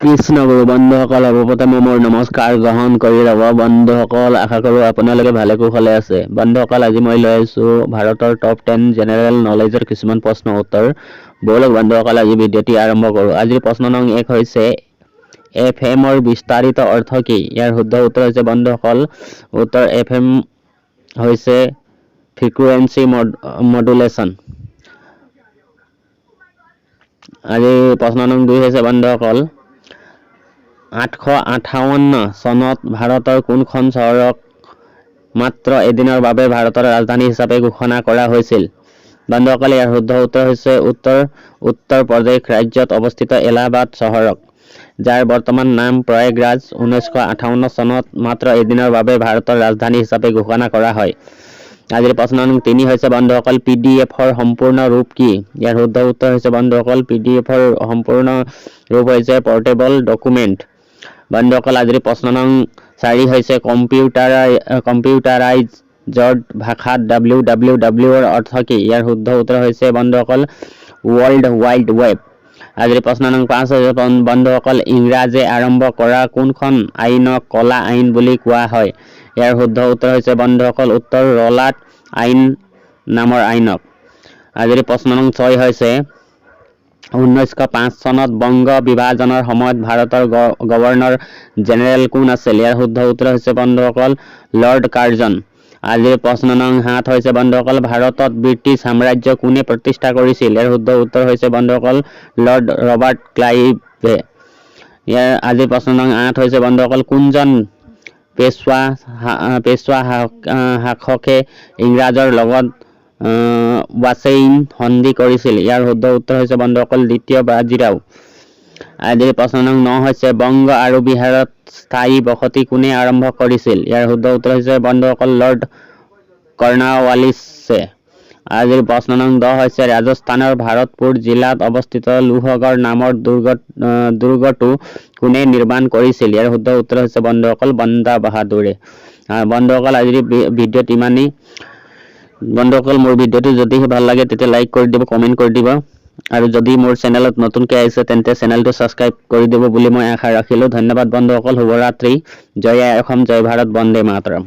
কৃষ্ণগুৰু। বন্ধুসকল, সৰ্বপ্ৰথমে মোৰ নমস্কাৰ গ্ৰহণ কৰি ল'ব। বন্ধুসকল, আশা কৰোঁ আপোনালোকে ভালে কুশলে আছে। বন্ধুসকল, আজি মই লৈ আহিছোঁ ভাৰতৰ টপ 10 জেনেৰেল নলেজৰ কিছুমান প্ৰশ্ন উত্তৰ। ব'লক বন্ধুসকল, আজি ভিডিঅ'টি আৰম্ভ কৰোঁ। আজিৰ প্ৰশ্ন নং 1 হৈছে, এফ এমৰ বিস্তাৰিত অৰ্থ কি? ইয়াৰ শুদ্ধ উত্তৰ হৈছে বন্ধুসকল, উত্তৰ, এফ এম হৈছে ফ্ৰিকুৱেঞ্চি মডুলেশ্যন। আজি প্ৰশ্ন নং 2 হৈছে বন্ধুসকল, 858 চনত ভাৰতৰ কোনখন চহৰক মাত্ৰ এদিনৰ বাবে ভাৰতৰ ৰাজধানী হিচাপে ঘোষণা কৰা হৈছিল? বন্ধুসকল, ইয়াৰ শুদ্ধ উত্তৰ হৈছে উত্তৰ, উত্তৰ প্ৰদেশ ৰাজ্যত অৱস্থিত এলাহাবাদ চহৰক, যাৰ বৰ্তমান নাম প্ৰয়াগৰাজ, 1958 চনত মাত্ৰ এদিনৰ বাবে ভাৰতৰ ৰাজধানী হিচাপে ঘোষণা কৰা হয়। আজিৰ প্ৰশ্ন নং 3 হৈছে বন্ধুসকল, পি ডি এফৰ সম্পূৰ্ণ ৰূপ কি? ইয়াৰ শুদ্ধ উত্তৰ হৈছে বন্ধুসকল, পি ডি এফৰ সম্পূৰ্ণ ৰূপ হৈছে পৰ্টেবল ডকুমেণ্ট। বন্ধুসকল, আজিৰ প্ৰশ্ন নং 4 হৈছে, কম্পিউটাৰাইজড ভাষাত ডাব্লিউ ডাব্লিউ ডাব্লিউৰ অৰ্থ কি? ইয়াৰ শুদ্ধ উত্তৰ হৈছে বন্ধুসকল, ৱৰ্ল্ড ৱাইড ৱেব। আজিৰ প্ৰশ্ন নং 5 হৈছে বন্ধুসকল, ইংৰাজে আৰম্ভ কৰা কোনখন আইনক কলা আইন বুলি কোৱা হয়? ইয়াৰ শুদ্ধ উত্তৰ হৈছে বন্ধুসকল, উত্তৰ, ৰলাট আইন নামৰ আইনক। আজিৰ প্ৰশ্ন নং 6 হৈছে, 1905 চনত বংগ বিভাজনৰ সময়ত ভাৰতৰ গভৰ্ণৰ জেনেৰেল কোন আছিল? ইয়াৰ শুদ্ধ উত্তৰ হৈছে বন্ধুসকল, লৰ্ড কাৰ্জন। আজিৰ প্ৰশ্ন নং 7 হৈছে বন্ধুসকল, ভাৰতত ব্ৰিটিছ সাম্ৰাজ্য কোনে প্ৰতিষ্ঠা কৰিছিল? ইয়াৰ শুদ্ধ উত্তৰ হৈছে বন্ধুসকল, লৰ্ড ৰবাৰ্ট ক্লাইভে। ইয়াৰ আজিৰ প্ৰশ্ন নং 8 হৈছে বন্ধুসকল, কোনজন পেছোৱা শাসকে ইংৰাজৰ লগত ৱাছেইন সন্ধি কৰিছিল? ইয়াৰ শুদ্ধ উত্তৰ হৈছে বন্ধুসকল, দ্বিতীয় বাজিৰাও। আজিৰ প্ৰশ্ন নং 9 হৈছে, বংগ আৰু বিহাৰত স্থায়ী বসতি কোনে আৰম্ভ কৰিছিল? ইয়াৰ শুদ্ধ উত্তৰ হৈছে বন্ধুসকল, লৰ্ড কৰ্ণৱালিছে। আজিৰ প্ৰশ্ন নং 10 হৈছে, ৰাজস্থানৰ ভাৰতপুৰ জিলাত অৱস্থিত লোহগড় নামৰ দুৰ্গটো কোনে নিৰ্মাণ কৰিছিল? ইয়াৰ শুদ্ধ উত্তৰ হৈছে বন্ধুসকল, বন্দা বাহাদুৰে। বন্ধুসকল, আজিৰ ভিডিঅ'ত ইমানেই। বন্ধুসকল, মোৰ ভিডিঅ'টো যদিহে ভাল লাগে, তেতিয়া লাইক কৰি দিব, কমেণ্ট কৰি দিব আৰু যদি মোৰ চেনেলত নতুনকৈ আহিছে, তেন্তে চেনেলটো ছাবস্ক্ৰাইব কৰি দিব বুলি মই আশা ৰাখিলোঁ। ধন্যবাদ বন্ধুসকল, শুভৰাত্ৰি। জয় আই অসম, জয় ভাৰত, বন্দে মাতৰম।